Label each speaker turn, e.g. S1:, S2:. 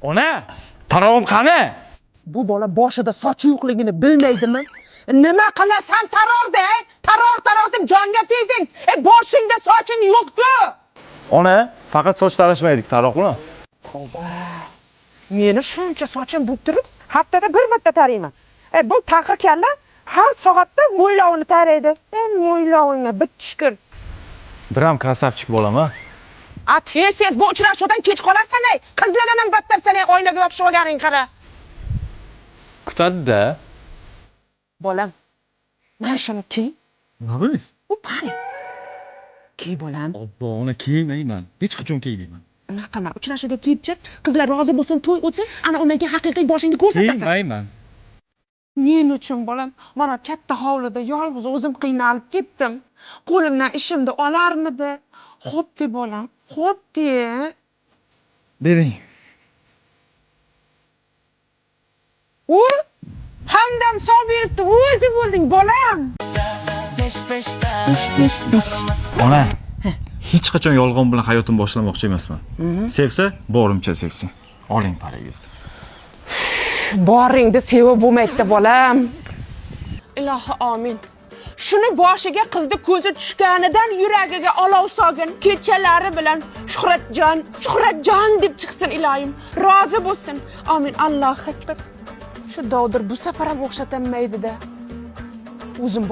S1: Ona, tarog'im qani?
S2: Bu bola boshida sochi yo'qligini bilmaydimi? Nima qilasan taroqda? Taroq taroq deb jonga tegding. E boshingda soching yo'q-ku.
S1: Ona, faqat soch tarashmaydik taroq bilan.
S2: Meni shuncha sochim bo'lib turib, haftada bir marta tarayman. E bu taqir kalla har soatda mo'ylovini taraydi. E mo'ylovingga bitishkir.
S1: Biram krasavchik bo'laman.
S2: A tez tez bu uchrashuvdan kech qolasan ey. Qizlardan ham battarsan ey, oynaga yopishib olganing qara.
S1: Kutadi-da.
S2: Bolam, mana shuni kiy.
S1: Nima bilasiz?
S2: Bu pari. Kiy bolam.
S1: Obbo, ona kiymayman. Hech qachon kiymayman.
S2: Unaqa emas. Uchrashuvga kiyib chiq, qizlar rozi bo'lsin, to'y o'tsin, ana undan keyin haqiqiy boshingni ko'rsatasan.
S1: Kiymayman.
S2: Men uchun bolam, mana katta hovlida yolg'iz o'zim qiynalib ketdim. Qo'limdan ishimni olarmidi? Xo'p de bolam, xo'p de.
S1: Bering.
S2: U Hamdam Sobirov o'zi bo'lding bolam.
S1: Ona, hech qachon yolg'on bilan hayotimni boshlamoqchi emasman. Sevsa, borimcha sevsin. Oling parangizni.
S2: Boringni sevib bo'lmaydi bolam. Ilohi omin. Shuni boshiga qizni ko'zi tushganidan yuragiga olov solgin. Kechalari bilan Shuhratjon, Shuhratjon deb chiqsin iloyim. Rozi bo'lsin. Amin. Allohu akbar. Shu dovdir bu safar ham o'xshatanmaydi-da. O'zim bor